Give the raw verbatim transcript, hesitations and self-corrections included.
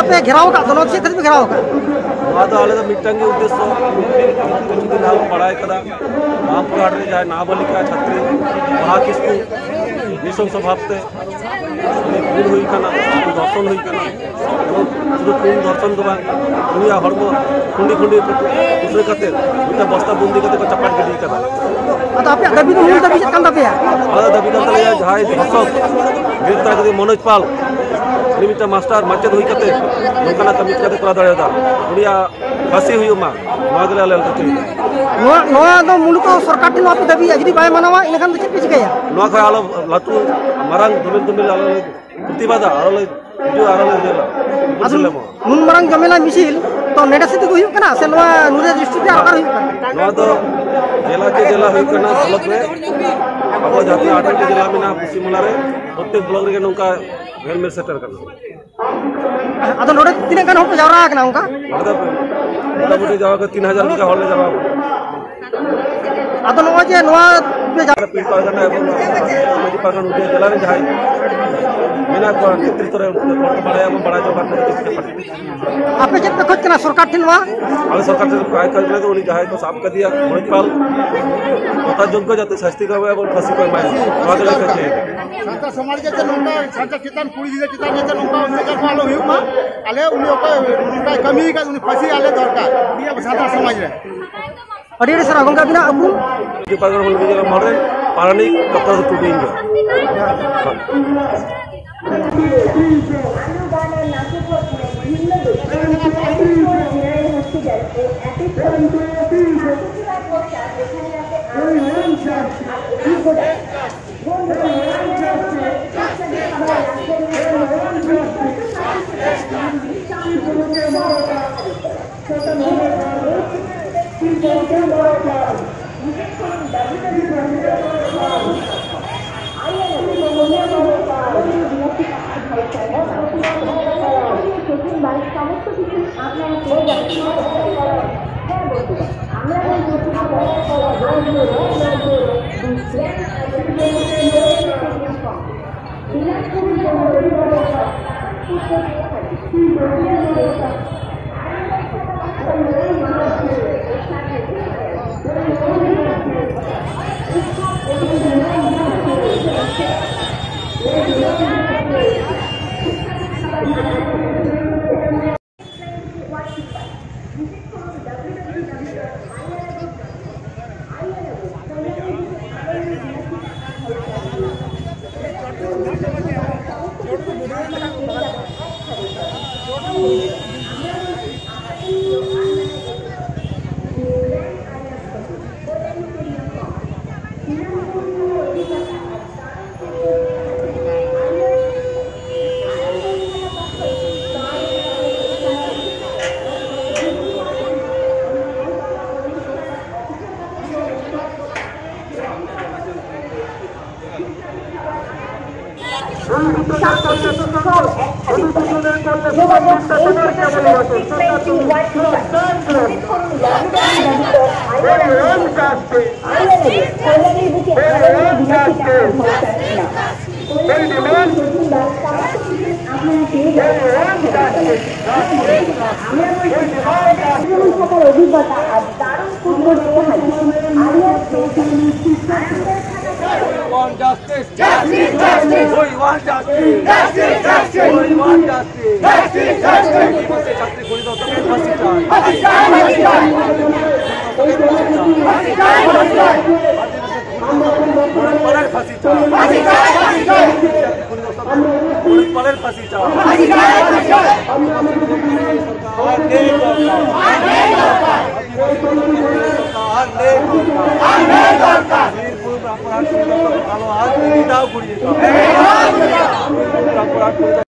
ᱟᱯᱮ ᱜᱷᱮᱨᱟᱣ ᱟᱠᱟᱫ ᱫᱚ, ᱱᱚᱣᱟ ᱪᱮᱫ ᱠᱷᱟᱹᱛᱤᱨ ᱯᱮ ᱜᱷᱮᱨᱟᱣ ᱟᱠᱟᱫ? ᱱᱚᱣᱟ ᱫᱚ ᱟᱞᱮ ᱫᱚ ᱢᱤᱫᱴᱟᱝ ᱜᱮ ᱩᱫᱽᱫᱮᱥᱥᱚ, ᱠᱤᱪᱷᱩ ᱫᱤᱱ ᱞᱟᱦᱟ ᱵᱚᱱ ᱵᱟᱲᱟᱭ ᱠᱟᱫᱟ, ᱨᱟᱢᱯᱩᱨ ᱦᱟᱴ ᱨᱮ ᱡᱟᱦᱟᱸᱭ ᱱᱟᱵᱟᱞᱤᱠᱟ ᱪᱷᱟᱛᱨᱤ ᱵᱟᱦᱟ ᱠᱤᱥᱠᱩ ᱱᱨᱤᱥᱚᱝᱥᱚ ᱵᱷᱟᱵᱽ ᱛᱮ ᱩᱱᱤ ᱠᱷᱩᱱ ᱦᱩᱭ ᱠᱟᱱᱟ, ᱫᱷᱚᱨᱥᱚᱱ ᱦᱩᱭ ᱠᱟᱱᱟ᱾ ᱮᱵᱚᱝ ᱥᱩᱫᱷᱩ ᱠᱷᱩᱱ ᱫᱷᱚᱨᱥᱚᱱ ᱫᱚ ᱵᱟᱝ, ᱩᱱᱤᱭᱟᱜ ᱦᱚᱲᱢᱚ ᱠᱷᱩᱸᱰᱤ ᱠᱷᱩᱸᱰᱤ ᱩᱥᱟᱹᱨ ᱠᱟᱛᱮ ᱢᱤᱫᱴᱟᱝ ᱵᱚᱥᱛᱟ ᱵᱚᱱᱫᱤ ᱠᱟᱛᱮ ᱠᱚ ᱪᱟᱯᱟᱫ ᱜᱤᱰᱤ ᱠᱟᱫᱟ᱾ ᱟᱫᱚ ᱟᱯᱮᱭᱟᱜ ᱫᱟᱹᱵᱤ ᱫᱚ, ᱢᱩᱞ ᱫᱟᱹᱵᱤ ᱪᱮᱫ ᱠᱟᱱ ᱛᱟᱯᱮᱭᱟ? ᱟᱞᱮ ᱫᱟᱹᱵᱤ ᱠᱟᱱ ᱛᱟᱞᱮᱭᱟ, ᱡᱟᱦᱟᱸᱭ ᱫᱷᱚᱨᱥᱚᱠ ᱜᱨᱮᱯᱛᱟᱨ ᱠᱟᱛᱮ ᱢᱚᱱᱳᱡᱽ ᱯᱟᱞ, ᱩᱱᱤ ᱢᱤᱫᱴᱟᱝ ᱢᱟᱥᱴᱟᱨ ᱢᱟᱪᱮᱫ ᱦᱩᱭ ᱠᱟᱛᱮ ᱱᱚᱝᱠᱟᱱᱟᱜ ᱠᱟᱹᱢᱤ ᱪᱤᱠᱟᱹᱛᱮ ᱠᱚᱨᱟᱣ ᱫᱟᱲᱮᱭᱟᱫᱟ? ᱩᱱᱤᱭᱟᱜ ᱯᱷᱟᱹᱥᱤ ᱦᱩᱭᱩᱜ ᱢᱟ, ᱱᱚᱣᱟ ᱜᱮᱞᱮ ᱟᱞᱮ ᱞᱮ ᱪᱟᱹᱭᱟ᱾ ᱱᱚᱣᱟ, ᱱᱚᱣᱟ ᱫᱚ ᱢᱩᱞᱚᱛᱚ ᱥᱚᱨᱠᱟᱨ ᱴᱷᱮᱱ ᱱᱚᱣᱟ ᱯᱮ ᱫᱟᱹᱵᱤᱭᱟ, ᱡᱩᱫᱤ ᱵᱟᱭ ᱢᱟᱱᱟᱣᱟ, ᱤᱱᱟᱹᱠᱷᱟᱱ ᱫᱚ ᱪᱮᱫ ᱯᱮ ᱪᱤᱠᱟᱹᱭᱟ? ᱱᱚᱣᱟ ᱠᱷᱚᱱ ᱟᱞᱚ ᱞᱟᱹᱴᱩ ᱢᱟᱨᱟᱝ ᱫᱚᱢᱮᱞ ᱫᱚᱢᱮᱞ ᱟᱞᱚ ᱞᱮ ᱯᱨᱚᱛᱤᱵᱟᱫᱟ, ᱟᱞᱚ ᱞᱮ ᱦᱤᱡᱩᱜᱼᱟ, ᱟᱞᱚ ᱞᱮ ᱧᱮᱞᱟ᱾ ᱟᱫᱚ ᱵᱩᱡᱷᱟᱹᱣ ᱞᱮᱢᱟ᱾ ᱱᱩᱱ ᱢᱟᱨᱟᱝ ᱡᱚᱢᱮᱞᱟ ᱢᱤᱪᱷᱤᱞ ᱛᱚ ᱱᱚᱰᱮ ᱥᱩᱫᱷᱩ ᱜᱮ ᱦᱩᱭᱩᱜ ᱠᱟᱱᱟ ᱥᱮ ᱱᱚᱣᱟ ᱱᱚᱰᱮ ᱰᱤᱥᱴᱨᱤᱠᱴ ᱨᱮ ᱚᱠᱟᱨᱮ ᱦᱩᱭᱩᱜ ᱠᱟᱱᱟ? ᱱᱚᱣᱟ ᱫᱚ ᱡᱮᱞᱟ ᱠᱮ ᱡᱮᱞᱟ ᱦᱩᱭᱩᱜ ᱠᱟᱱᱟ, ᱵᱞᱚᱠ ᱨᱮ᱾ ᱟᱵᱚ ᱡᱟᱦᱟᱸ ᱛᱤᱱᱟᱹᱜ ᱟᱴᱷᱨᱚᱴᱤ ᱡᱮᱞᱟ ᱢᱮᱱᱟᱜᱼᱟ ᱯᱚᱥᱪᱤᱢ ᱵᱟᱝᱞᱟ ᱨᱮ, ᱯᱨᱚᱛᱮᱠ ᱵᱞᱚᱠ ᱨᱮᱜᱮ ᱱᱚᱝᱠᱟ ᱦᱮᱞᱢᱮᱴ ᱥᱮᱴᱮᱨ ᱠᱟᱱᱟ᱾ ᱟᱫᱚ ᱱᱚᱰᱮ ᱛᱤᱱᱟᱹᱜ ᱜᱟᱱ ᱦᱚᱲ ᱠᱚ ᱡᱟᱣᱨᱟ ᱟᱠᱟᱱᱟ ᱚᱱᱠᱟ? ᱱᱚᱰᱮ ᱫᱚ ᱢᱚᱴᱟᱢᱩᱴᱤ ᱡᱟᱣᱨᱟ ᱠᱟᱛᱮ ᱛᱤᱱ ᱦᱟᱡᱟᱨ ᱞᱮᱠᱟ ᱦᱚᱲ ᱞᱮ ᱡᱟᱣᱨᱟ ᱟᱠᱟᱱᱟ᱾ ᱟᱫᱚ ᱱᱚᱜᱼᱚᱭ ᱡᱮ ᱱᱚᱣᱟ ᱯᱮ ᱡᱟ- ᱯᱤᱲ ᱯᱟᱨᱜᱟᱱᱟ ᱮᱵᱚᱝ ᱢᱟᱹᱡᱷᱤ ᱯᱟᱨᱜᱟᱱᱟ ᱩᱫᱽᱭᱟ ᱡᱮᱞᱟ ᱨᱮ ᱡᱟᱦᱟᱸᱭ ᱢᱮᱱᱟᱜ ᱠᱚᱣᱟ ᱱᱮᱛᱨᱤᱛᱵ ᱨᱮ, ᱩᱱᱠᱩ ᱫᱚ ᱵᱟᱲᱟᱭ ᱟᱵᱚᱱ, ᱵᱟᱲᱟᱭ ᱦᱚᱪᱚ ᱠᱟᱜ ᱠᱚᱣᱟ᱾ ᱟᱯᱮ ᱪᱮᱫ ᱯᱮ ᱠᱷᱚᱡᱽ ᱠᱟᱱᱟ ᱥᱚᱨᱠᱟᱨ ᱴᱷᱮᱱ ᱱᱚᱣᱟ? ᱟᱞᱮ ᱥᱚᱨᱠᱟᱨ ᱴᱷᱮᱱ ᱠᱚ ᱠᱷᱚᱡᱽ ᱠᱟᱱᱟ, ᱩᱱᱤ ᱡᱟᱦᱟᱸᱭ ᱠᱚ ᱥᱟᱵ ᱠᱟᱫᱮᱭᱟ ᱢᱚᱱᱤᱯᱟᱞ, ᱡᱚᱛᱷᱟᱡᱳᱜᱽᱜᱚ ᱡᱟᱛᱮ ᱥᱟᱥᱛᱤ ᱠᱚ ᱮᱢᱟ ᱮᱵᱚᱝ ᱯᱷᱟᱹᱥᱤ ᱠᱚ ᱮᱢᱟᱭ, ᱱᱚᱣᱟ ᱜᱮᱞᱮ ᱠᱷᱚᱡᱽ ᱠᱟᱱᱟ᱾ ᱥᱟᱱᱛᱟᱲ ᱥᱚᱢᱟᱡᱽ ᱨᱮ ᱡᱟᱛᱮ ᱱᱚᱝᱠᱟ ᱥᱟᱱᱛᱟᱲ ᱪᱮᱛᱟᱱ ᱠᱩᱲᱤ ᱜᱤᱫᱽᱨᱟᱹ ᱪᱮᱛᱟᱱ ᱡᱟᱛᱮ ᱱᱚᱝᱠᱟ ᱚᱛᱛᱟᱪᱟᱨ ᱠᱚ ᱟᱞᱚ ᱦᱩᱭᱩᱜ ᱢᱟ, ᱟᱞᱮ ᱩᱱᱤ ᱚᱠᱚᱭ ᱱᱚᱝᱠᱟᱭ ᱠᱟᱹᱢᱤ ᱟᱠᱟᱫ ᱩᱱᱤ ᱯᱷᱟᱹᱥᱤ ᱟᱞᱮ ᱫᱚᱨᱠᱟᱨ ᱟᱵᱚ ᱥᱟᱱᱛᱟᱲ ᱥᱚᱢᱟᱡᱽ ᱨᱮ᱾ ᱟᱹᱰᱤ ᱟᱹᱰᱤ ᱥᱟᱨᱦᱟᱣ ᱜᱚᱢᱠᱮ, ᱟᱹᱵᱤᱱᱟᱜ ᱩᱯᱨᱩᱢ? ᱰᱤᱯᱟᱨᱴᱢᱮᱱᱴ ᱠᱷᱚᱱ ᱵᱤᱡᱚᱭ ᱢᱚᱦᱚᱞ ᱨᱮ ᱯᱟᱨᱟᱱᱤᱠ ᱰᱚᱠᱴᱚᱨ ᱴᱩᱰᱩ ᱤᱧ ᱫᱚ᱾ অভিজ্ঞতা আর দারুণ ফুটবল দেখা হাজির Aliah sports. We want justice. Justice, justice. We want justice. Justice, justice. We want justice. Justice, justice. ছাত্রী পরিদর্শকের ফাঁসি চাই। ফাঁসি চাই, ফাঁসি চাই। ফাঁসি চাই, ফাঁসি চাই। পরিবারের ফাঁসি চাই। ফাঁসি চাই, ফাঁসি চাই। পরিবারের ফাঁসি চাই। ফাঁসি চাই, ফাঁসি চাই। আর নেই দরকার। আর নেই দরকার। আর নেই দরকার। আর নেই দরকার। বীরপুর অপরাধ পরিদর্শক কালো হাত এটাও ঘুরিয়ে দাও। বীরপুর অপরাধ পরিদর্শক